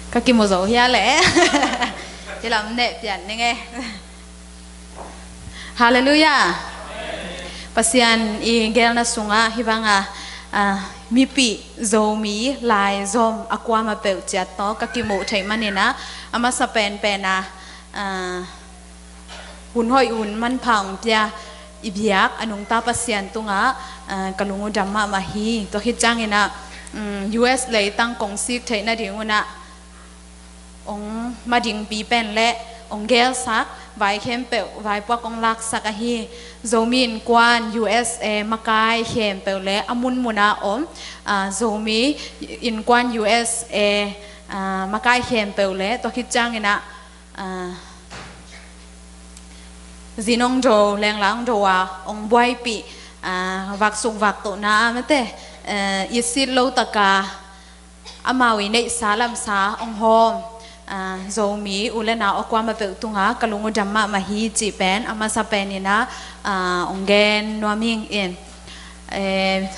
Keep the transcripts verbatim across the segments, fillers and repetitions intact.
Ka kimu zo hia le. Hi lam neh pian ning e. Halleluiah. Pasian i gelna sungah hih bangah, ah, mipih Zomi lai zom a kuamah peuh ciat tawh ka kimuh theih maninah a masa penpenah, ah, hun hoih hun manpha hong pia i biak a nungta Pasian tungah, ah, ka lung uh dam mahmah hi. Tua khit cianginah, um, U S leitang kong sik theih nadingunah hong madingpi pen le hong gelsak vai khempeuh vaipuak hong laksak ahi. Zomi Innkuan U S A makai khempeuh le a munmunah om, ah, Zomi Innkuan U S A, ah, makai khempeuh le tua khit cianginah, ah, zin hong do, lengla hong do a hong buaipih, ah, vaksuk vaktohna a mate, ah, i sit lo taka amau i neihsa lamsa hong hawm, ah, Zomi u le nau a kuamah peuh tungah ka lung uh dam mahmah hi cih pen a masa peninah, ah, hong gen nuam ing in. Eh,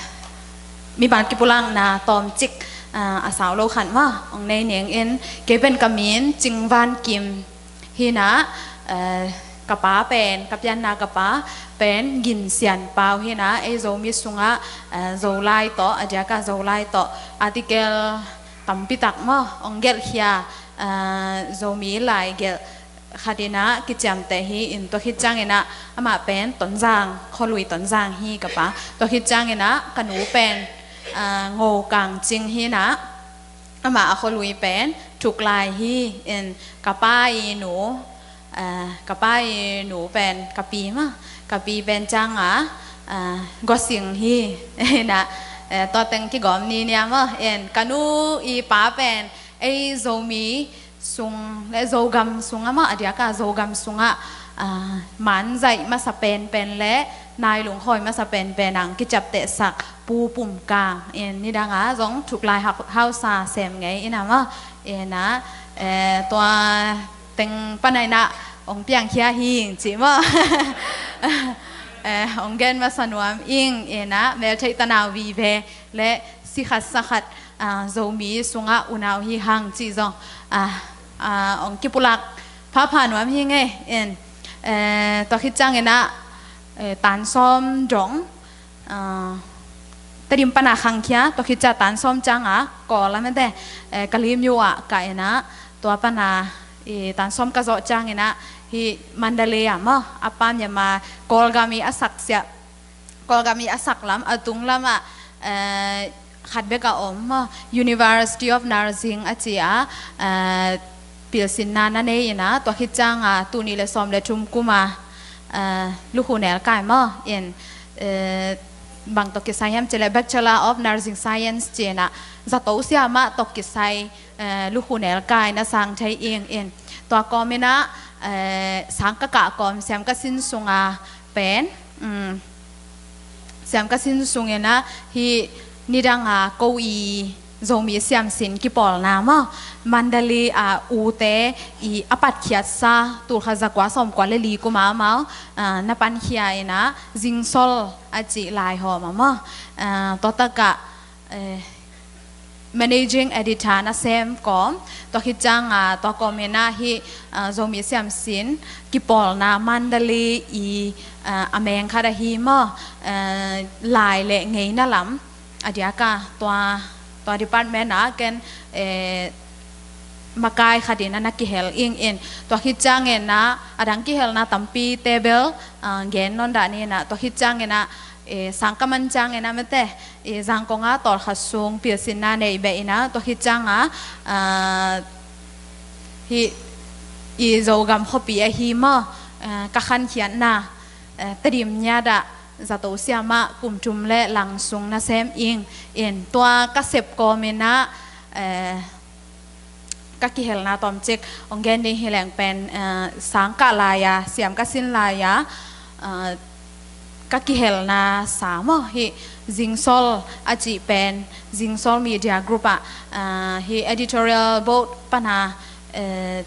mi bang kipulakna tawmcik, ah, a sau lo khat mah hong nei ning in. Kei pen ka min Cing Van Kim hinah, eh, ka pa pen, ka pianna ka pa pen Gin Sian Pau hinah, ei Zomi sungah, eh, Zolai tawh, a diakah Zolai tawh article tampitak maw hong gelhkhia, eh, Zomi lai gelh khatinah kiciamteh hi in. Tua khit cianginah amah pen Tonzang, khualui Tonzang hi ka pa. Tua khit cianginah ka nu pen, ah, Ngo Kang Cing hinah amah a khualui pen Thuklai hi in. Ka pa i nu, ah, ka pa i nu pen ka pi mah, ka pi pen cianga, ah, Gua Sing hi. Inah, eh, tua teng kigawm ni nia maw in. Ka nu i pa pen ei Zomi sung le Zogam sungah maw, a diakah Zogam sungah, ah, manzaih masa penpen le nailung khawi masa penpen ang kiciaptehsak Pu Pum Kang in, nidangah zong Thuklai hau-, hausa sem ngei inah maw. Inah, eh, tua teng panah inah hong piangkhia hing cih maw. Eh, hong gen masa nuam ing inah, meltheih tanau vive le sikhat sakhat, ah, Zomi sungah unau hi hang cih zong, ah, ah, hong kipulak phapha nuam hi ngei in. Eh, tua khit cianginah, eh, Tan Sawm dong, ah, Tedim pana khangkhia, tua khit ciang Tan Sawm cianga Kawl a mete, eh, Kalimyo ah ka inah, tua pana i Tan Sawm ka zawh cianginah hih Mandalay ah maw, a pa Myanmar Kawlgam i a sak siah, Kawlgam i a sak lam, a tung lamah, eh, khat bek a om maw, University of Narsing a ci a, eh, pilsinna na nei inah, tua khit cianga tul nih le sawm le thum kuma, eh, lukhu nelkai maw in, eh, bang tawh kisai hiam cih leh Bachelor of Nursing Science ci inah, zato siamah tawh kisai, eh, lukhu nelkai na sang thei ing in. Tua kawm inah, eh, sang ka kah kawm siam ka sin sunga pen, um, siam ka sin sung inah hih nidanga ko i Zomi siamsin kipawlna maw, Mandalay a ute i a patkhiatsa tul khat zakua sawmkua le li kuma amau, ah, na pankhia inah Zingsol a cih laihawm a maw, ah, tua takah, eh, managing editor na sem kawm, tua khit cianga tua kawm inah hih, ah, Zomi siamsin kipawlna Mandalay i, ah, a meng khat ahi maw, ah, lai le ngeina lam a diakah tua, tua department ah ken, eh, makai khatin a na kihel ing in. Tua khit cianginah a dang kihelna tampi table, ah, gen nawn dah ni inah, tua khit cianginah, eh, sang ka man cianginah mete, eh, Zangkong ah tawlkhat sung pilsinna nei beh inah, tua khit cianga, ah, hih i Zogam khuapi ahi maw, ah, ka khankhiatna, eh, Tedim niat ah zato siamah kum thum le lang sung na sem ing in. Tua ka sep kawm inah, eh, ka kihelna tawmcik hong gen ding hi leng pen, eh, sang kah lai-a, siam ka sin lai-a, eh, ka kihelna sa maw, hih Zingsol a cih pen, Zingsol Media Group ah, eh, hih editorial board pana, eh,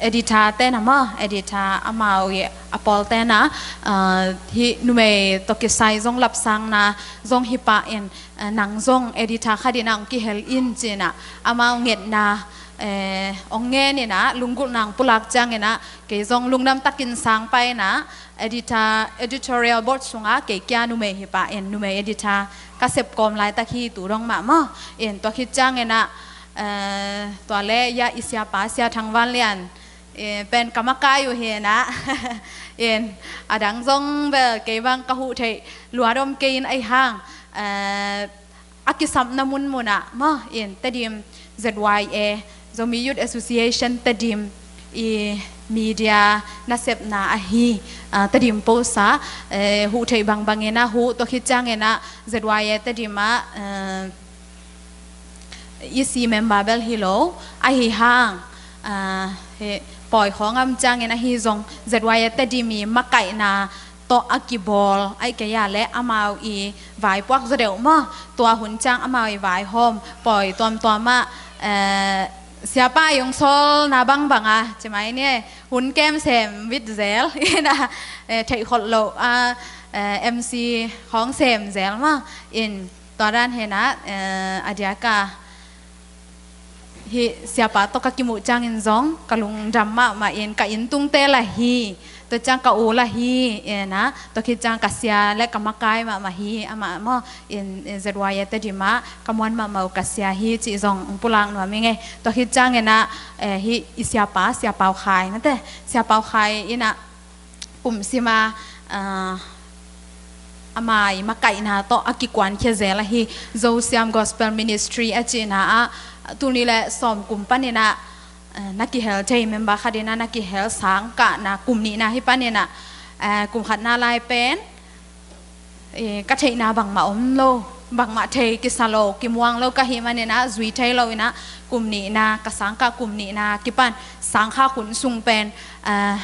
editor te na maw, editor amau i a pawl te na, eh, hih numei tawh kisai zong lapsangna zong hi pah in, eh, nang zong editor khatin ah hong kihel in ci inah amau ngetna, eh, ong ngen in ah, lunggulhna ong pulak ciangin ah, kei zong lungdam takin sang pah in ah, editor, editorial board sungah kei kia numei hi pah in, numei editor ka sep kawm laitak hi tu dong mah maw. In tua khit ciangin ah, eh, tua le ya i siapa Sia Thang Van Lian, eh, pen ka makai uh hi in ah, in a dang zong bel kei bang ka huh theih luat om kei in ahi hang, eh, a kisapna munmun ah maw, in Tedim Z Y A, Zomi Youth Association Tedim i media nasepna ahi, ah, Tedim Post ah, eh, huh theih bangbang in ah huh, tua khit ciangin ah Z Y A Tedim ah, eh, E C member bel hi lo, ahi hang, ah, he, pawi khawng om ciangin ahi zong Z Y A Tedim i makaihna tawh a kibawl, ahih kei a leh amau i vaipuak zaw deuh maw. Tua hun ciang amau i vaihawm pawi tuamtuam ah, eh, siapa i ong sawlna bangbang a, ci mai ni, hun kem sem vit zel, in ah, eh, theih kholh loh a, eh, M C khawng sem zel maw. In tua dan hi in ah, eh, a diak a hih siapa tawh ka kimuh ciangin zong ka lungdam mahmah in, ka inntungte lah hi, tua ciang ka u lah hi, in ah, tua khit ciang ka sia le ka makai mahmah hi, amah maw, in, in Z Y A Tedim ah ka muan mahmah uh ka sia hi, cih zong ong pulak nuam ing ei. Tua khit ciangin ah, eh, hih i siapa, Sia Pau Khai, mate, Sia Pau Khai in ah, kum sim a, ah, ama i makaihna tawh a kikuankhia zel ahi Zosiam Gospel Ministry a cihna ah, tuni le sawm kum panin ah, ah, na kihel thei, member khat in ah na kihel, sangkahna kum nihna hi panin ah, ah, kum khatna lai pen, eh, ka theihna bangmah om lo, bangmah thei kisa lo, kimuang lo ka hih manin ah, zui thei lo in ah, kum nihna, ka sangkah kum nihna kipan sangkah hun sung pen, ah,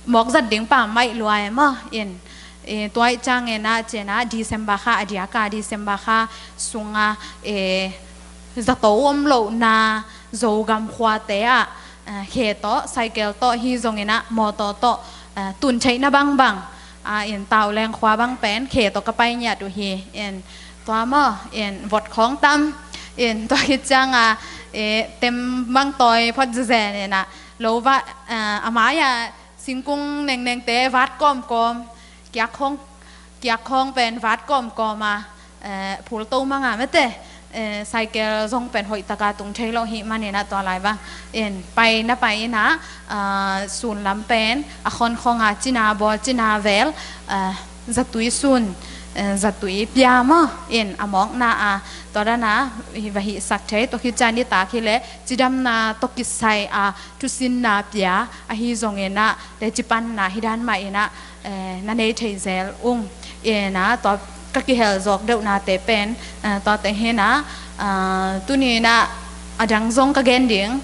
mawk zat ding pammaih lua e maw. In, eh, tua ahih ciangin ah, ci in ah, December kha, a diak a December kha sungah, eh, zato om lohna Zogam khuate ah, eh, khe tawh, cycle tawh, hi zongin ah mawtaw tawh, eh, tun theihna bangbang, ah, in Tauleng khua bang pen khe tawh ka pai ngiat uh hi. In tua maw, in vot khawng tam, in tua khit ciang a, eh, tem bang tawi phot zezen in ah, lo va, eh, a mai ah singkung nengnengte vat kawmkawm, kiak khawng, kiak khawng pen vat kawmkawm a, eh, phul to mang a, mate, eh, cycle zong pen hoih taka tung thei lo hi manin ah, tua lai bang in pai na pai in ah, ah, sun lam pen a khon khawng a cina bawl, cina vel, ah, zatui sun, eh, zatui pia maw, in a mawkna ah, tua dan a hi va hihsak thei, tua khit ciang i tak hi leh cidamna tawh kisai a thusinna pia, ahi zongin ah, le cipanna hi dan mah in ah, eh, na nei thei zel ung. In ah, tua ka kihel zawk deuhnate pen, eh, tuate hi in ah, ah, tuni in ah, a dang zong ka gen ding,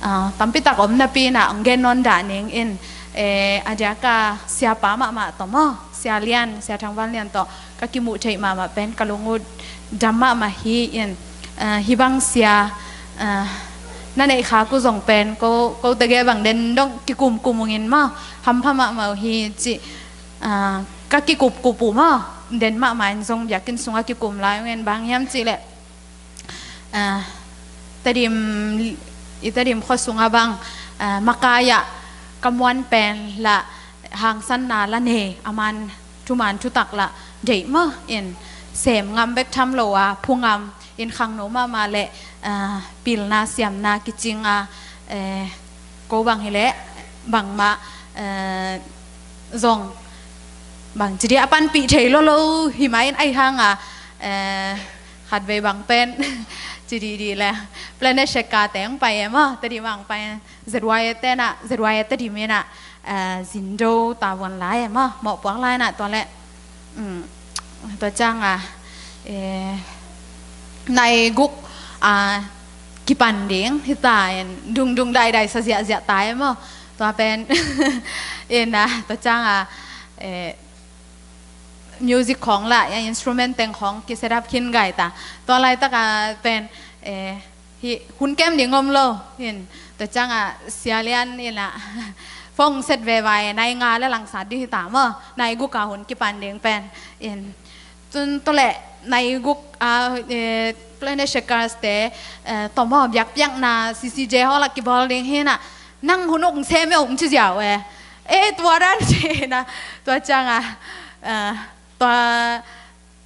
ah, tampi tak om napi in ah, ong gen nawn dah ning in, eh, a diak a siapa mahmah tawh maw, Sia Lian, Sia Thang Van Lian tawh ka kimuh theih mahmah pen ka lung uh dam mahmah hi. In, ah, hih bang sia, ah, na neih khak uh zong pen ko, ko tege bang den dong kikum kum ung in maw, hampha mahmah uh hi cih, ah, ka kikup kup uh maw, den mahmah in zong biakinn sungah kikum lai ung in, bang hiam cih leh, ah, Tedim, i Tedim khua sungah bang, ah, makai ah ka muan pen lah, hangsanna lah nei, a man thuman thutak lah deih maw, in sem ngam bek tham lo a, phu ngam in, khangno mahmah leh, ah, pilna siamna kicing a, eh, ko bang hi leh bangmah, eh, zong bang ci dih a panpih thei lolo hi mah in, ahi hang a, eh, khatvei bang pen ci dih dih leh Planet Shakka te ong pai e maw, Tedim ah ong pai, Z Y A te in ah, Z Y A Tedim in ah, eh, zindo tavuan lai e maw, mawhpuak lai in ah, tua leh, um, tua ciang a, eh, nai guk a kipan ding hi ta in, dung dung dai dai sa ziahziah ta e maw. Tua pen in ah, tua ciang a, eh, music khawng lah, ya instrument teng khawng ki set up khin gai ta. Tua laitak a pen, eh, hih hun kem ding om lo. In, tua ciang a Sia Lian in ah, phone set veve, nai nga leh langsat ding hi ta maw, nai guk a hun kipan ding pen. In, tun tua leh nai guk a, eh, Planet Shakers te, eh, tawm aw biakpiakna C C J hall ah kibawl ding hi na, nang hun uk sem e ung ci ziau e. E tua dan ci na, tua ciangah, eh, tua,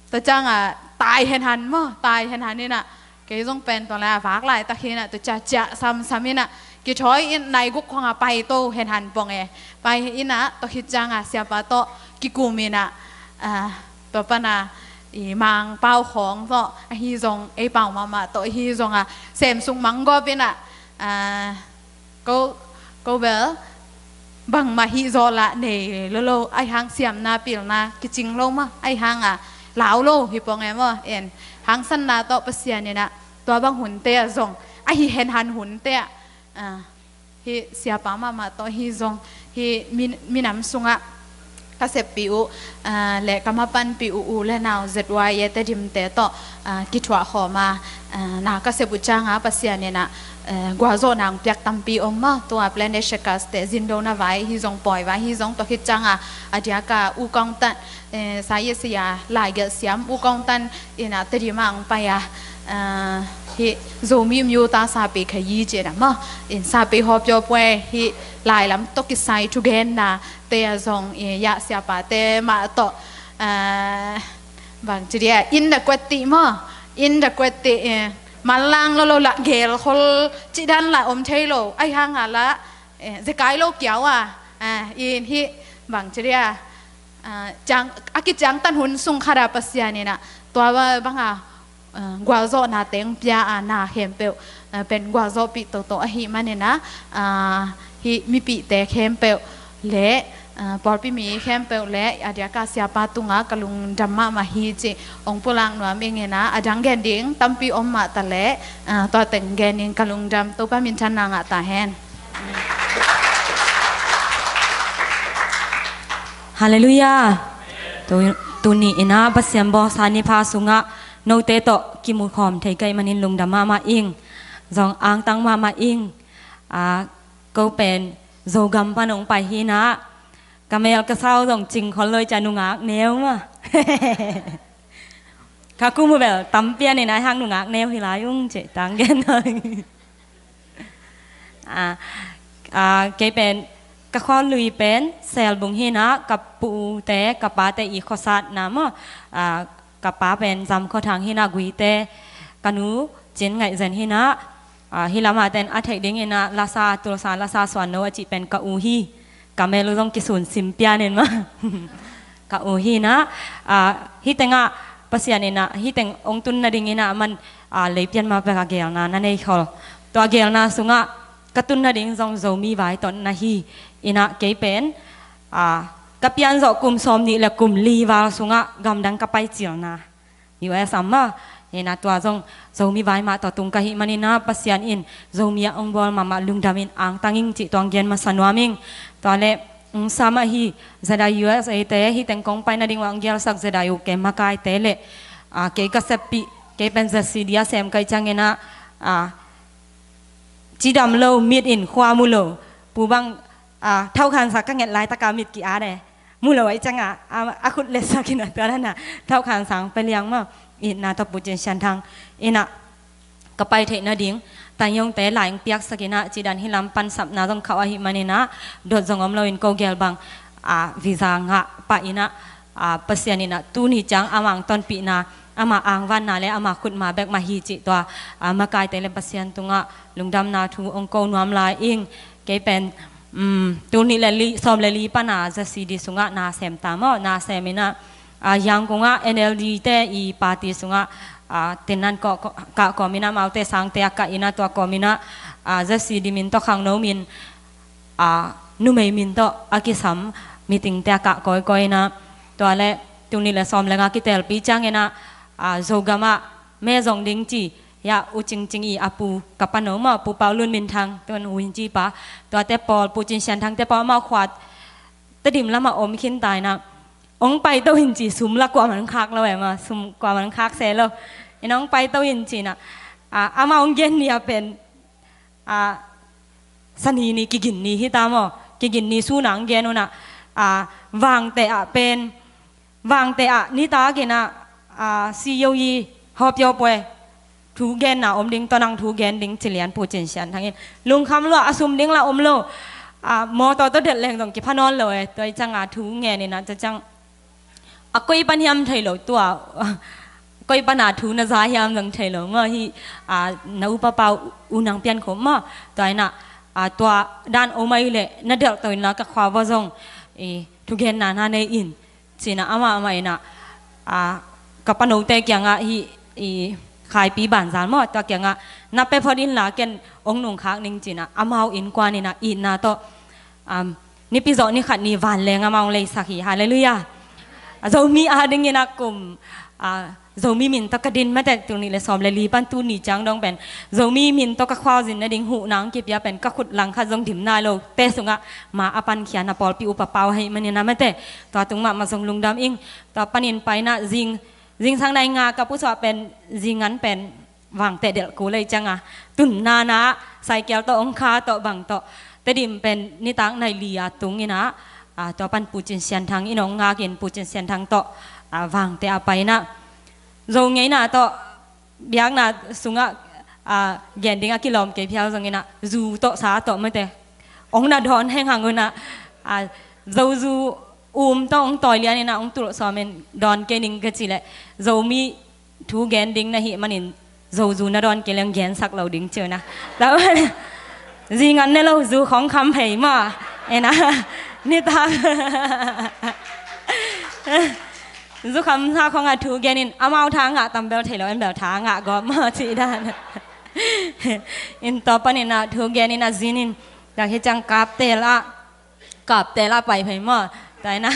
tua ciangah tai henhan maw, tai henhan hi na, kei zong pen tua lai a vak laitak hi na, tua ciah ciah samsam hi na, kithawi in nai guk khawngah pai to henhan pong e. Pai hi na, tua khit ciangah siapa tawh kikum hi na, ah, tua pana i Mangpau khawng tawh ahi zong, ei pau mahmah tawh ahi zongah sem suk manggawp hi na, ah, ko, ko bel bangmah hih zawh lah nei lo lo, ahi hang siamna pilna kicing lo mah, ahi hangah lau lo hi pong e maw. En, hangsanna tawh Pasian in ah tua bang hunte ah zong ahi henhan hunte ah, ah, hih siapa mahmah tawh ahi zong, hih min-, minam sungah ka seppih uh, ah, le ka mapanpih uh u le nau Z Y A Tedim te tawh, ah, kithuah khawm a, ah, na ka sep uh ciangah Pasian in ah, eh, gualzawhna hong piak tampi om maw. Tua Planet Shakers te zindona vai hi zong, pawi vai hi zong, tua khit ciangah a diaka U Kong Tan, eh, Sayesia laigelh siam U Kong Tan in ah Tedim ah hong pai a, ah, hih Zomi myo ta sapei khayi ci na maw, in sapei haw pyaw pwe, hih lai lam tawh kisai thugenna te ah zong, eh, yah siapa te mah tawh, ah, bang ci dia, in da kuat tih maw, in da kuat tih, eh, manlang lo lo lah gel khol cih dan lah om thei lo, ahi hangah lah, eh, zekai lo kiau a, ah, in hih bang ci dia, ah, ciang, a kiciangtan hun sung khat ah Pasian in ah tua banga, ah, gualzawhna teng pia a, na khempeuh, ah, pen gualzawhpih toto ahih manin ah, ah, hih mipihte khempeuh le, ah, pawlpi mi khempeuh le a diaka siapa tungah ka lungdam mahmah hi cih hong pulak nuam ing in ah, a dang gen ding tampi om mah ta leh, ah, tua teng gen ing, ka lungdam, Topa minthanna ngah ta hen. Halleluiah. Tu, tuni in ah Pasian bawlsa ni pha sungah note tawh kimu khawm thei ka hih manin lungdam mahmah ing. Zong angtang mahmah ing. Ah, ko pen Zogam pan hong pai hi na, ka mel ka sau zong cing khol lo, i ca nungak neu mah. Ka kum uh bel tampi a nei, ahi hang nungak neu hi lai ung cih tang gen. Ah, ah, kei pen ka khualui pen Selbung hi na, ka pute ka pate i khuasatna maw, ah, ka pa pen Zam Khua Thang hi na, Guite, ka nu Cin Ngaih Zen hi na, ah, hih lamah ten a theih ding in ah Lasa, Tulsa Lasa Suan No a cih pen ka u hi. Ka mel uh zong kisun sim pian in mah. Ka u hi na, ah, hih tengah Pasian in ah, hih teng hong tun nading in ah aman, ah, lei pian ma pek a gelna na nei khol. Tua gelna sungah ka tun nading zong Zomi vai tawh na hi. In ah kei pen, ah, ka pian zawh kum sawmnih le kum li val sungah gamdang ka pai cilna U S a mah. Hi na, tua zong Zomi vai mah tawh tung ka hih manin ah Pasian in Zomi ah hong bawl mahmah lungdam in angtang ing cih tuang gen masa nuam ing. Tua le, um, sa mah hi, Z I U S A te, hih teng kong pai nading uh ah hong gelsak Z I U K makaite le, ah, kei ka seppih, kei pen Z C D a sem ka hih ciangin ah, ah, cidam lo, mit in khua mu lo, pu bang, ah, thau khansak ka nget laitak a mit ki-at e. Mu lo ahih ciangah, a, a khut letsak in ah tua dan a thau khansak pia liang mah. Itna tawh Pu Cin Sian Thang in ah ka pai theih nading, Tan Yong te lai hong piaksak in ah, ci dan hih lam pan sapna zong khauh ahih manin ah, dot zong om lo in ko gel bang, ah, visa ngah pah in ah, ah, Pasian in ah tuni ciang amah hong tonpihna, amah angvanna le amah khutma bek mah hi cih tua, ah, makaite le Pasian tungah lungdamna thu hong ko nuam lai ing. Kei pen, um, tul nih le li, sawm le li pan a Z C D sungah na sem ta maw, na sem in ah, ah, Yangon ah N L D te i party sungah, ah, tennan kah, kah kawm in ah, amaute sangte a kah in ah, tua kawm in ah, ah, Z C D min tawh khangno min, ah, numei min tawh a kisam meeting te a kah kawikawi in ah, tua le tul nih le sawm le nga kitelpih ciangin ah, ah, Zogam ah me zong ding ci, ya, U Cing Cing i a pu, ka pano maw, Pu Pau Lun Min Thang, tuan U Hin Ci pa, tuate pawl, Pu Cin Sian Thang te pawl, amau khua Tedim lamah om khin ta in ah, hong paito in ci, sum la kuamah hong khak lo e maw, sum kuamah hong khak se lo. In ah hong paito in ci in ah, ah, amah hong gen ni a pen, ah, Sani ni, kigin ni hi ta maw, kigin ni sun ah hong gen un ah, ah, Vangteh ah pen, Vangteh ah nitak in ah, ah, C O E hawpiawpue, thu genna om ding, tawh nang thu gen ding ci lian Pu Cin Sian Thang in. Lungkham lua, a sum ding la om lo. A, mawtaw tawh delh leng zong kipha nawn lo e. Tua i cianga thu ngen ina, tua ciang a koi pan hiam thei lo tua. Koi pana thu na za hiam zong thei lo maw, hi, a, na upa pa U Nang Pian Khup maw. Tua ina, a, tua dan om ai le na delh to ina ka khua va zong, i, thugenna na nei in. Cina ama ama ina, a, ka panote kianga hi, i, Khaipi Banzal maw, tua kianga na pe phot in la ken ong nungkhak ning cina amau innkuan ina itna tawh, um, nipi zawh ni khat ni vanleng amau leisak hi. Halleluiah. A, Zomi a dingin a kum, a, Zomi min tawh ka din mate, tul nih le sawm le li pan tu ni ciang dong pen Zomi min tawh ka khualzin nading huh nang kipia pen ka khut langkhat zong dim nai lo te sungah ma a pankhia na pawlpi upa pau hei manina mate. Tua tung mahmah zong lungdam ing. Tua panin paina zing, zingsang nai nga ka pusuah pen zingan pen vangte delh ku lei cianga tun nana saikel tawh ong kha tawh bang tawh Tedim pen nitak nai li a tung ina, a, tua pan Pu Cin Sian Thang in ong ngakin Pu Cin Sian Thang tawh, a, vangte a paina Zo ngeina tawh biakna sungah, a, gen ding a kilawm kei phial zong ina zu tawh sa tawh mate ong na dawn henghang una, a, Zo zu um tawh ong tawi lian ina ong tulh sawmin dawn kei ning ka ci le Zomi thu gen ding na hih manin Zo zu na dawn kei leng gensak lo ding ciu na. Zingan ne lo zu khong kham hei maw. Ena nitak zu kham sa khong a thu genin amau tha ngah tam bel thei lo, en bel tha ngah gawp maw cih dan. In tua panin a thu genin a zinin dak hi ciang Kaptel ah Kaptel a pai phei maw. Taina.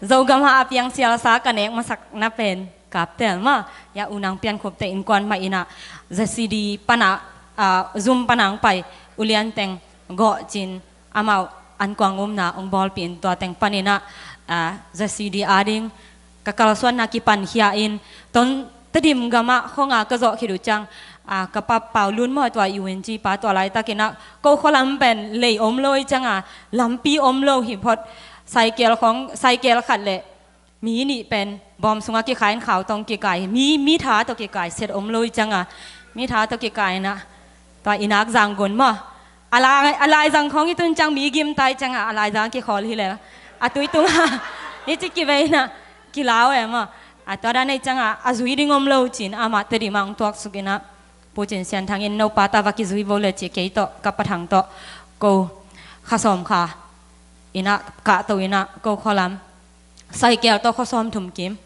Zogam ah a piang sialsa ka nek masak na pen Kaptel maw. Ya U Nang Pian Khup te innkuan mah ina Z C D pana, a, zum pana ang pai ulian teng gawh cin amau an kuang umna ong bawlpi in tua teng panina, a, Z C D a ding ka kalsuanna kipankhia in ton Tedim gamah khonga ka zawh khit uh ciang, a, ka pa Pau Lun maw tua U N G pa tua laitakin a ko khualam pen lei om lo i cianga lampi om lo hi phot saikel khong, saikel khat le mi nih pen bawm sungah kikha in khau tawh kikai, mi, mi tha tawh kikai set om lo i cianga mi tha tawh kikai ina tua inak zang gun maw. A lai, a laizang khong i tun ciang mi gim tai cianga a laizang kikhawl hi le a tui tunga i ci kiveina kilau e maw. A tua dan ei cianga a zui ding om lo cin amah Tedim ah ong tuaksuk ina Pu Cin Sian Thang in nopa ta va kizui vo le ci kei tawh ka pa Thang tawh ko kha sawm kha ina kahto ina ko khualam saikel tawh khuasawm thum kim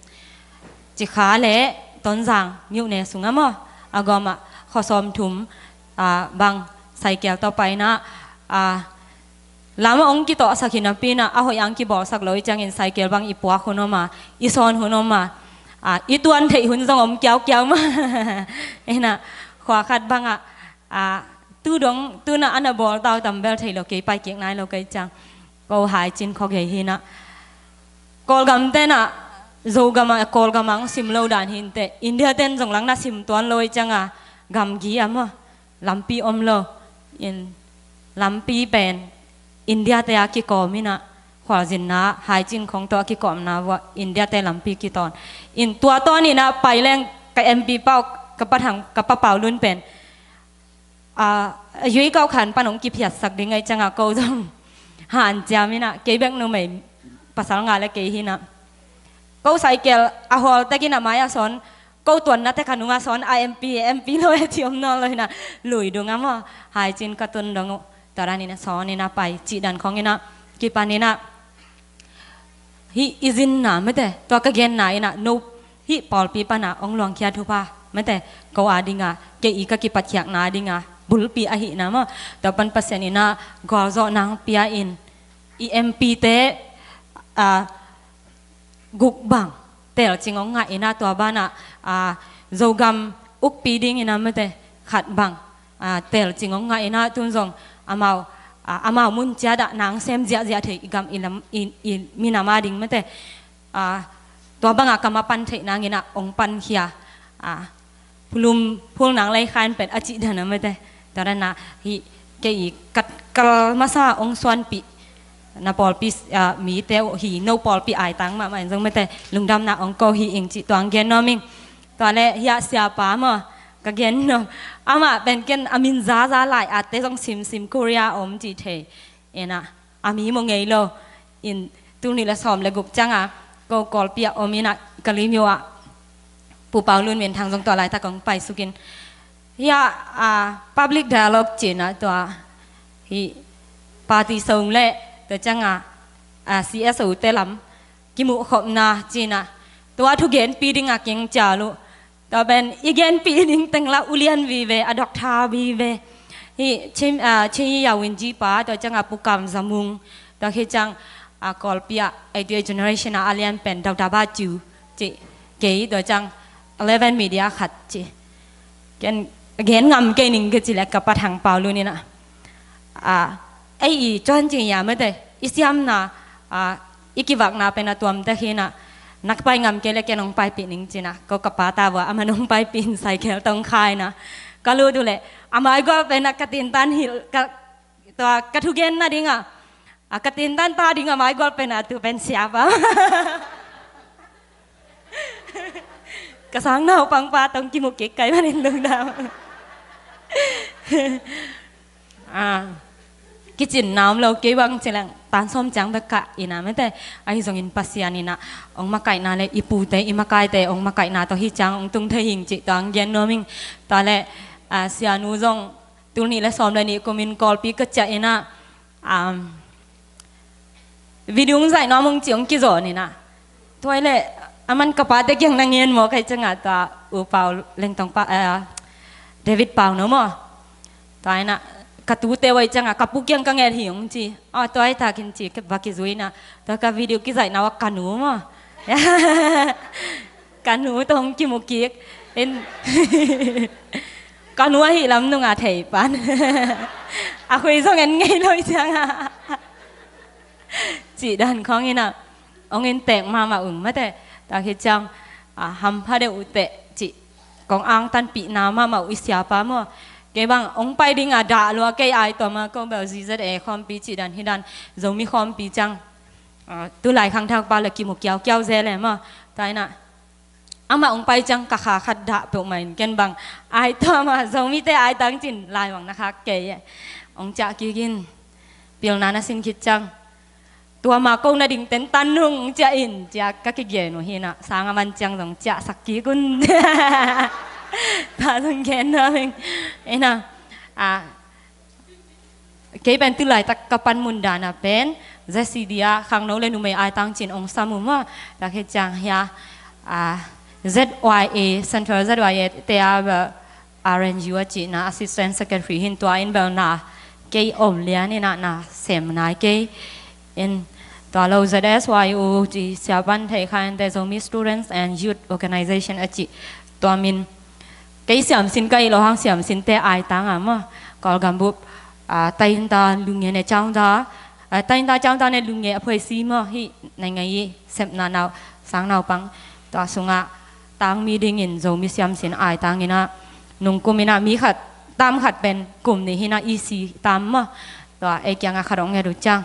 Cikha le Tonzang miuhne sungah maw a gawmah khuasawm thum, a, bang saikel tawh paina, a, lam a ong kitawhsak hi napi ina a hoih ang kibawlsak lo i ciangin saikel bang i puak hun om a, i sawn hun om a, a, i tuan theih hun zong om kiaukiau maw. Ina khua khat bangah, a, tu dong tuna ana bawl tau tam bel thei lo kei pai kik nai lo kei ciang ko Haicin khuagei hi ina Kawlgam tena Zogama Kawlgama ang sim lo dan hinte India ten zong lang na sim tuan lo i cianga gamgi a maw lampi om lo in lampi pen India te a kikawm ina khualzinna Haicin khong tawh a kikawmna vua India te lampi kitawn in tua tawn ina pai leng ka M P pau ka pa Thang ka pa Pau Lun pen a, a yui kau khan pan ong kiphiatsak ding ai cianga ko zong han ciam ina kei bek numei pasal nga le kei hi ina ko saikel a hawl tekin a mai a sawn ko tuanna te kha nunga sawn a M P, M P lo e ci om nawn lo ina lui dunga maw Haicin ka tun dong uh tua dan ina sawn ina pai cih dan khong ina kipan ina hih i zinna mate tua ka genna ina no hih pawlpi pana ong luangkhia thupha mate ko a dinga kei i ka kipatkhiakna dinga bulpi ahihna maw tua pan Pasian ina gualzawh nang pia in i M P te, a, guk bang telcing ong ngah ina tua bana, a, Zogam ukpi ding ina mate khat bang a, telcing ong ngah ina tun zong amau, a, amau mun ciadah nang sem ziahziah thei i gam i lam i, i minam a ding mate, a, tua banga ka mapan theih nang ina ong pankhia, a, phulum phul nang lei khain pet a cih dana mate tua dana hi kei i kat kal masa ong suanpih na pawlpi, a, mite uh hi no pawlpi aitang mahmah in zong mate lungdamna ong ko hi ing cih tuang gen nuam ing. Tua le hiah siapa maw, ka gen nop. Amah pen ken a min zaza lai atte zong simsim Korea om cih thei. Ena, a mi maw ngei lo. In tul nih le sawm le guk cianga ko Kawlpi ah om ina, ka limyo ah Pu Pau Lun Min Thang zong tua laitak kong paisukin. Hiah, a, public dialogue cina tua hi party song le tua cianga, a, C S O te lam kimuh khopna cina tua thugenpi dinga keng cial uh. Tua pen i genpi ding teng la ulian vive, a doctor vive. Hi Chin, a, Chin Yawin Jipa, tua cianga Pu Kam Zamung, tua hi ciang, a, Kawlpi ah, eighty generation a, a lian pen Doctor Ba Ciu, ci kei, tua ciang eleven media khat ci. Ken gen ngam kei ning ke ci le ka pa Thang Pau Lun ina. A, ei i cuan cing ya mete, i siamna, a, i kivakna pen a tuamte hina, nak pai ngam kei le ken hong paipih ning cina, ko ka pa ta vua, a man hong paipih in sai kel tong khai na. Ka lut uh le, a mai gual pen a ka tintan hil, ka, tua, ka thugen na dinga, a ka tintan ta dinga mai gual pen a tu pen siapa. Ka sang naupang pa tong kimu kik kai manin lungdam. A, kicin na om lo kei bang cileng tan sawm ciang bek ka ina mete, ahi zongin Pasian ina ong makaihna le i pute i makaite ong makaihna tawh hi ciang ong tung thei hing cih tawh ang gen nuam ing. Tua le, a, sianu zong tul nih le sawm le nih kumin Kawlpi ka ciah ina, a, video ong zaih nuam ong ci ong kizaw nina. Tua le, a man ka pate kiang na ngen maw kai cianga tua U Pau Lengtong pa, eh, David Pau no maw. Tua ina, ka tute wai cianga, ka pu kiang ka nget hi ong ci. A, tua i takin ci, ka va kizui na. Tua ka video kizaih na wa ka nu maw. Ka nu tong kimu kik. In, ka nu ahi lam nunga thei pan. A khui zong en ngei lo i cianga. Cih dan khawng ina, ong in tek mahmah ung mate, tak hi ciang, a, hampha deuh uh teh, cih kong angtanpihna mahmah uh i siapa maw. Kei bang, ong pai dinga dah lua kei ai tua ma ko bel Z Z A khawmpi cih dan hi dan, Zomi khawmpi ciang, a, tulai khangthak pa le kimu kiaukiau ze le maw. Tua ina, amah ong pai ciang ka kha khat dah peuhmah in ken bang ai tua mah Zomite ai tang cin lai bang na khak kei e. Ong ciah kik in pilna na sin khit ciang tua mah ko na ding ten tan nung ciah in ciah ka kigen uh hi na sang a man ciang zong ciah sak kik un. Tua zong gen nuam ing. Ina, a, kei pen tulaitak ka panmun dana pen Z C D a khangno le numei ai tang cin ong sam uh maw. Tak hi ciang hia, a, Z Y A, Central Z Y A te a bel R N U a cihna Assistant Secretary hin tua in bel na kei om lian ina na sem nai kei. In tua lo Z S Y U ci siapan thei kha in te Zomi Students and Youth Organization a cih tua min kei siamsin ka ih lo hang siamsinte ai tanga maw. Kawlgam bup, a, tainta lunge ne caungta, a, tainta caungta ne lunge a phuaisi maw hi nai ngai i sepna nau sang naupang tua sungah tangmi dingin Zomi siamsin ai tangina nungkum ina mi khat tam khat pen kum nih hina E C tam maw. Tua ei kianga khat ong ngedu ciang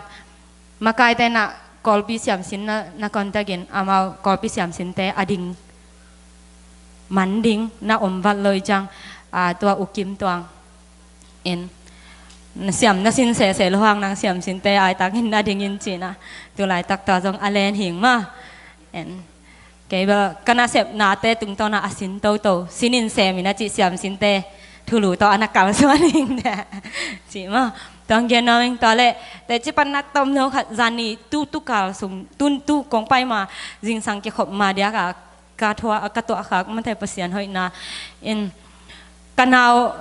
makaite na Kawlpi siamsin na, na contact in amau Kawlpi siamsinte a ding man ding na om vat lo i ciang, a, tua U Kim Tuang in na siam na sin sese lo hang nang siamsinte ai tangin na dingin cina tulaitak tua zong a len hing ma. En kei bel ka nasepnate tungtawna a sin toto sinin semin a cih siamsinte thulu tawh a na kalsuan ing de cih maw. Tuang gen nuam ing tua le teci pan na tom no khat zani tu tu kal sung tun tu kong pai ma zingsang kikhop ma diaka ka thua ka tuah khak mate Pasian hoihna in ka nau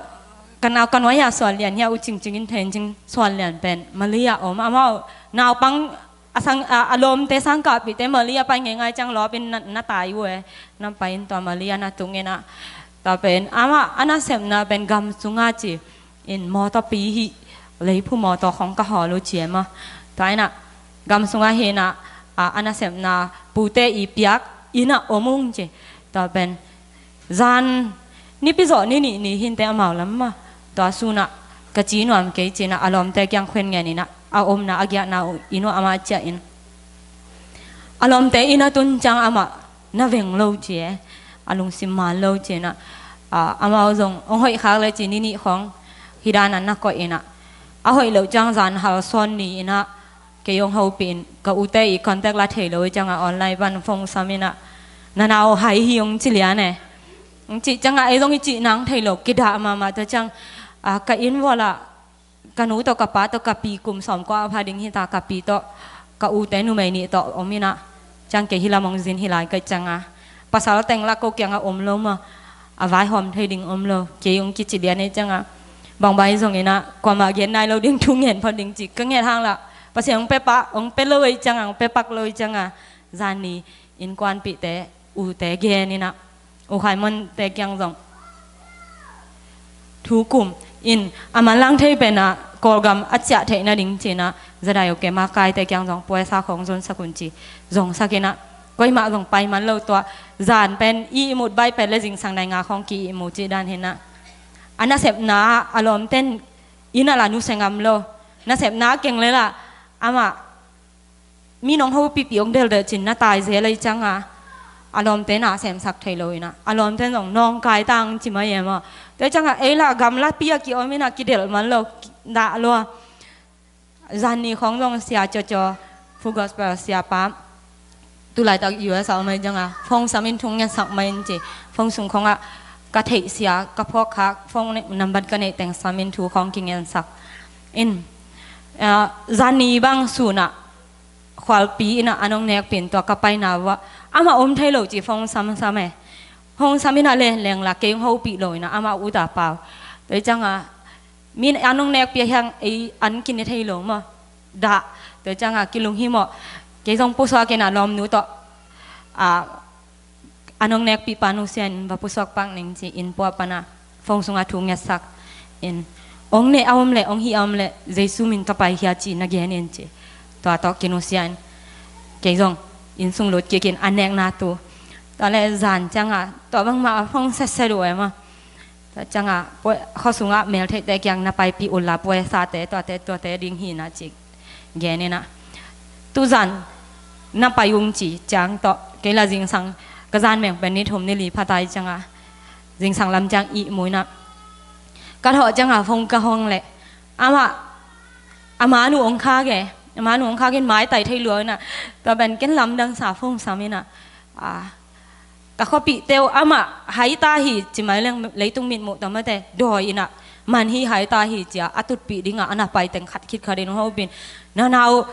ka nau ka nuai a suan lian hia u cingcing in thencing suan lian pen Malia om amau naupang a sang, a, a lawmte sangkahpihte Malia pai ngeingai ciang lawpin na, na tai uh e. Na pai in tua Malia na tung ina tua pen ama a nasepna pen gam sunga ci in mawtawpi hi leiphu mawtaw khong ka hawl uh ci e maw. Tua ina gam sunga hi ina, a, a nasepna pute i piak ina om ung ci. Tua pen zan nipi zawh ni nih ni hinte amau lam ma tua sunah ka ci nuam kei cinah a lawmte kiang khuen ngen inah a omna a giahna uh inn uh amah ciah in a lawmte inn a tun ciang amah na veng lo ci e. a lungsim man lo ci-in ah, ah, amau zong hong hoih khak le ci ni nih khawng hih dan a na koih in ah, a hoih loh ciang zan hal sawn ni-in ah kei hong hopih in, ka ute i contact la thei lo hi ciangah online pan phone sam in ah, na nau hai hi hong ci lian e. Hong cih ciangah ei zong i cih nang thei lo, kidah mahmah. Tua ciang, ah, ka inn vualah ka nu tawh ka pa tawh ka pi kum sawmkua a pha ding hi ta, ka pi tawh ka ute numei nih tawh om in ah, ciang kei hih lam hong zin hi lai ka hih ciangah, pasal teng lah ko kiangah om lo maw, a vaihawm thei ding om lo, kei hong kici lian hi ciangah, bangbang hi zongin ah kuamah gen nai lo ding, thu ngen phot ding ci ka nget hang lah, Pasian hong pia pak, hong pia lo hi ciangah, hong pia pak lo hi ciangah, zan ni innkuanpihte, ute gen in ah, U Khai Monte kiang zong thu kum in, a manlang thei pen ah Kawlgam a ciah theih nading ci-in ah, Za Dai U Ke Makaite kiang zong puaisa khawng zonsak un ci, zongsak in ah, koimah zong pai man lo. Tua zan pen i ihmut baih pen le zingsang nai nga khawng ki-ihmu cih dan hi in ah, a nasepna a lawmten inn ah lah nusia ngam lo, nasepna keng le lah amah mi nong hopihpih hong delh delh cin na tai zel hi ciangah, a lawmte na semsak thei lo in ah, a lawmte zong nawngkai tang ci mai e maw. Tua ciangah ei lah gamlapi a kiom in ah kidelh man lo, dah lua. Zan ni khawng zong Sia Cawcaw, Full Gospel siapa, tulaitak U S a om hi ciangah phone sam in, thu ngetsak mai in ci. Phone sung khawngah ka theih sia, ka phawk khak, phone number ka neih teng sam in thu khawng kingensak in, ah, zan ni bang sun ah khualpi in ah an hong nekpih in, tua ka paina uah amah om thei lo ci phone sam sam e. Phone sam in ah len leng lah kei hong hopih lo in ah, amah ut a pau. Tua hi ciangah min an hong nekpih a hiang ei an kine thei lo maw. Dah. Tua hi ciangah kilunghimawh, kei zong pusuak in ah lawmnu tawh, ah, an hong nekpih pa nusia in va pusuak pak ning ci, inn puah pan ah phone sungah thu ngetsak in, hong ne a om leh, hong hih a om leh Jesu min tawh paikhia ci na gen in ci. Tua tawh kinusia in kei zong inn sung lut kik in, an nekna tu. Tua leh zan ciangah tua bangmah a phone setset uh e maw. Tua ciangah pua-, khua sungah meltheihte kiang na paipih un la, puaisate tuate tuate ding hi in ah ci gen in ah, tu zan na pai ung ci ciang tawh kei lah zingsang ka zan meng pen ni thum ni li pha ta hi ciangah, zingsang lam ciang ihmu in ah, ka thawh ciangah phone ka hawng leh amah, a man uh hong khak e, a man uh hong khak in maitai thei lua in ah, tua pen ken lamdang sa phone sam in ah, ah, ka khuapihte uh amah hai ta hi ci mai leng, leitung mitmuh tawh mate dawi in ah, man hi hai ta hi ci-a a tutpih dingah a na pai teng khat khit khat in hong hopih in, na nau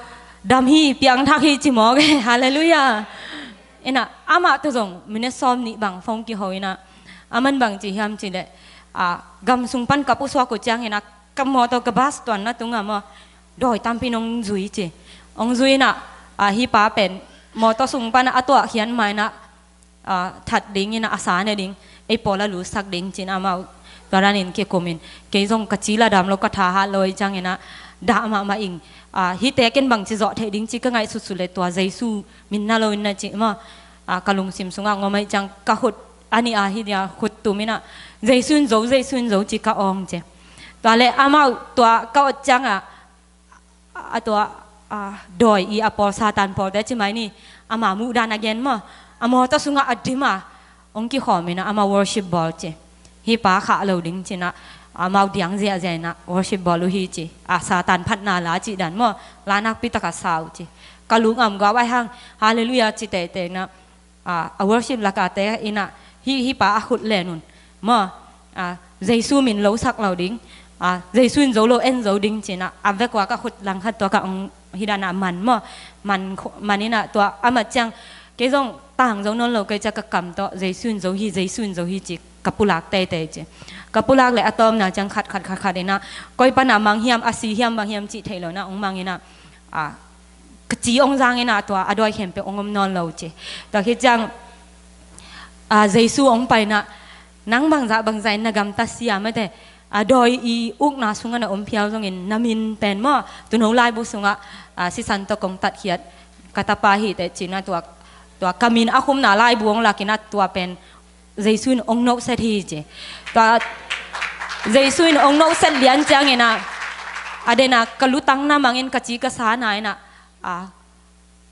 dam hi, piangthak hi ci mawk e. Halleluiah. In ah amah tawh zong minute sawm nih bang phone kiho in ah, a man bang ci hiam cih leh, ah, gam sung pan ka pusuak uh ciangin ah ka mawtaw, ka bus tuanna tungah maw, dawi tampi in hong zui ci. Hong zui in ah, ah, hih pa pen mawtaw sung pan ah a tuah khian ma in ah, ah, that ding in ah, a sa ne ding, ei pawl a lutsak ding ci-in amau tua danin kikum in, kei zong ka ci lah dam lo, ka tha hat lo hi ciangin ah, dah mahmah ing. Ah, hihte ken bangci zawh theih ding ci ka ngaihsutsut leh tua Jesu min na lo in na ci maw. Ah, ka lungsim sungah ngom ahih ciang ka khut a nih a, hih nih a khut tum in ah, Jesu in zo, Jesu in zo ci ka awng ci. Tua leh amau tua ka ot ciangah, a tua, a, dawi i a pawl, Satan pawlte ci mai ni, ama muhdan a gen maw, a mawtaw sungah a dim a, hong kikhawm in ah amau worship bawl ci. Hih pa khah lo ding ci-in ah, amau diang ziahziah in ah worship bawl uh hi ci. A, Satan phatna la cih dan maw, la nakpi tak a sa uh ci. Ka lungam gawh a hang, halleluiah ci teitei in ah, a, a worship lakahte in ah, hih, hih pa a khut len un maw, a, Jesu min losak lo ding, a, Jesu in zo lo en zo ding ci-in ah, a vek ua ka khut langkhat tua ka hong hih dan ah man maw, man, man in ah tua amah ciang, kei zong tang zo nawn lo kei cia, ka kam tawh Jesu in zo hi, Jesu in zo hi ci ka pulak teitei ci. Ka pulak leh a tawpna ciang khat khat khat khat in ah, koi pan a mang hiam, a si hiam, bang hiam cih theih lo in ah hong mang in ah, a, ka ci hong zang in ah tua a dawi khempeuh hong om nawn lo ci. Tua khit ciang, a, Jesu hong pai in ah, nang bangzah bangzah in na gamta sia mate, a, dawi i ukna sungah na om phial zongin na min pen maw, Tuuno laibu sungah, a, sisan tawh kong tatkhiat ka tapa hi teh ci-in ah tua, tua ka min a khumna laibu hong lak in ah tua pen Jesu in hong nohset hi ci. Tua Jesu in hong nohset lian ciangin ah, a den a ka lutang na mangin ka ci ka sa na in ah, a,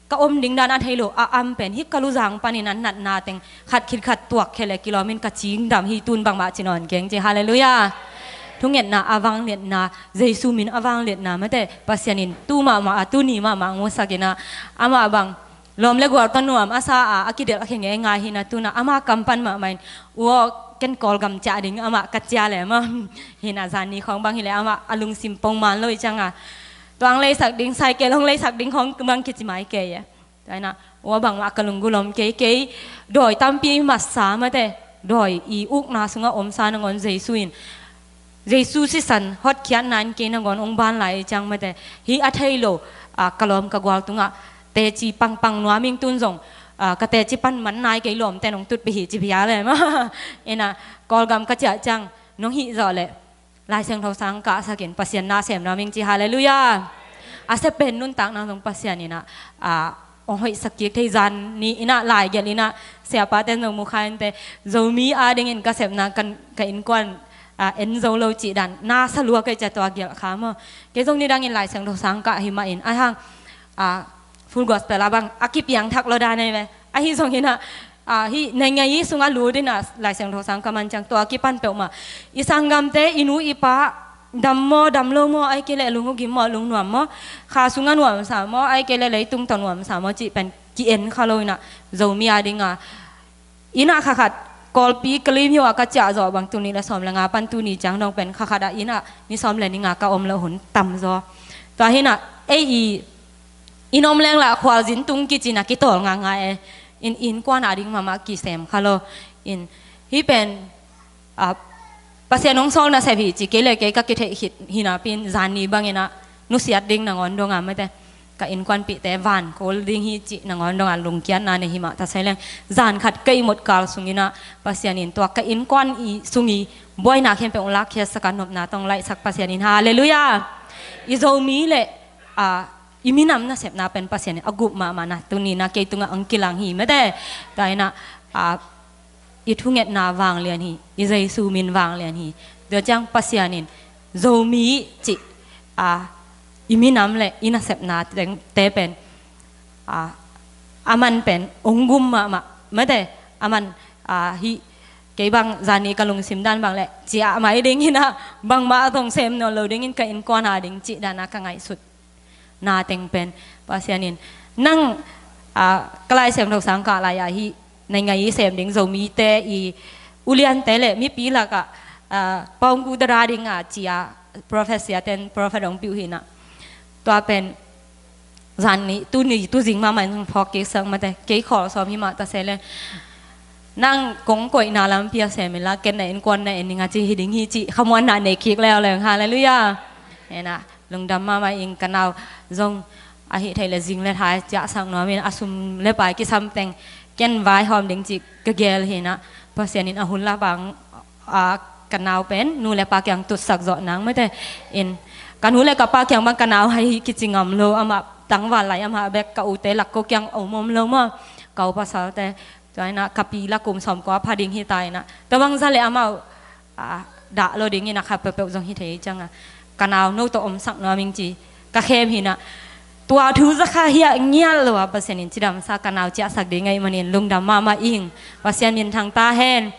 ka om ding dan a thei lo a am pen hih ka luzang panin a natna teng khat khit khat tuak khia le kilawm in ka cingdam hi, tun bangmah ci nawn keng ci. Halleluiah. Thungetna a vangliatna, Jesu min a vangliatna mate, Pasian in tu mahmah a, tuni mahmah ngusak in ah, amah bang lawm le gual tawh nuam a sa a, a kidelh a khe ngeingai hi in ah, tu in ah ama kam pan mahmah in, u aw, ken Kawlgam ciah ding amah ka ci a le maw. Hi in ah zan ni khawng bang hi le amah a lungsim pong man lo hi ciang a, tua hong leisak ding, cycle hong leisak ding khawng bang kici mai kei e. Tua hi in ah, u aw, bangmah ka lunggulh om kei, kei dawi tampi masa mate, dawi i ukna sungah omsa nangawn Jesu in, Jesu sisan hotkhiatna in kei nangawn hong ban lai hi ciang mate, hih a thei lo, ah, ka lawm ka gual tungah teci pangpang nuam ing, tun zong, ah, ka teci pan man nai kei, lawmte'n hong tutpih hi ci bia le maw. In ah Kawlgam ka ciah ciang nong hih zawh leh Lai Siangtho sang kahsak in Pasian na sem nuam ing ci. Halleluiah. A sep pen nuntakna zong Pasian in ah, ah, hong hoihsak kik thei. Zan ni in ah lai gelh in ah siapate'n zong mu kha in teh, Zomi adingin ka sepna kan, ka innkuan, ah, en zo lo cih dan na sa lua kei ci a, tua gelh kha maw. Kei zong nidangin Lai Siangtho sang kah hi mah in, ahih hang, ah, Full Gospel ah bang a kipiangthak lo dan ahi ve. Ahi zongin ah, ah, hih Naingngayi sungah lut in ah Lai Siangtho sang ka man ciang tua kipan peuhmah, i sanggamte, i nu i pa dam maw, dam lo maw, ahih kei leh lung uh gim maw, lung nuam maw, kha sungah nuamsa maw, ahih kei leh leitung tawh nuamsa maw cih pen ki-en kha lo in ah, Zomi ading a, inn ah kha khat, Kawlpi Kalim hiau ah ka ciah zawh bang, tul nih le sawm le nga pan tuni ciang dong pen kha khat ah inn ah ni sawm le ni nga ka om loh hun tam zaw. Tua hi in ah ei i inn om leng lah khualzin tung kici in ah kitawl ngakngak e. In, innkuan ading mahmah kisem kha lo. In, hih pen, ah, Pasian hong sawl nasep hi ci, kei le kei ka kitheih khit hi napi in, zan ni bangin ah nusiat ding nangawn dong a mate, ka innkuanpihte van kul ding hi cih nangawn dong a lungkiatna nei hi mah ta se leng, zan khat ka ihmut kal sungin ah Pasian in tua ka innkuan i sung i buaina khempeuh hong lakkhiatsak a, nopna tawh hong laihsak Pasian in, halleluiah. I Zomi le, ah, i minam nasepna pen Pasian in a gup mahmah in ah tuni in ah kei tungah hong kilang hi mate. Tua hi in ah, ah, i thungetna vanglian hi, i Jesu min vanglian hi. Tua ciang Pasian in Zomi cih, ah, i minam le i nasepna teng, te pen, ah, aman pen hong gum mahmah mate, aman, ah, hih kei bang zan ni ka lungsim dan bang leh ciah mai ding hi in ah, bangmah zong sem nawn lo dingin ka innkuan ading cih dan a ka ngaihsut na teng pen Pasian in nang, ah, ka Lai Siangtho sang kah lai ah hih Naingngayi sem ding Zomite i uliante le mipi lakah, ah, Paungku Dara ding a ci a, prophet siate'n prophet hong pia uh hi in ah, tua pen zan ni, tuni, tuzing mahmah in phawk kiksak mate, kei khawl sawm hi mah ta se leng, nang kong koihna lampi ah sem in la, ken na innkuan na en ning a ci hi ding hi cih khamuanna nei kik leuleu. Halleluiah. Hi in ah lungdam mahmah ing. Ka nau zong ahih theih leh zing le thai ciahsak nuam in, a sum le pai kisam teng ken vaihawm ding cih ka gel hi in ah, Pasian in a hun la bang, ah, ka nau pen nu le pa kiang tutsak zawh nang mate. In, ka nu le ka pa kiang bang ka nau hai kici ngam lo, amah tangval lai, amah bek ka ute lak ko kiang om om lo maw, ka u pasalte. Tua hi in ah ka pi la kum sawmkua pha ding hi ta in ah, tua bang za le amau, ah, dah lo ding in ah kha peuhpeuh zong hi thei ciang a, ka nau no tawh omsak nuam ing ci ka khem hi in ah, tua thu za kha hiah ngial lo a, Pasian in cidamsa ka nau ciahsak ding ahih manin lungdam mahmah ing. Pasian minthang ta hen.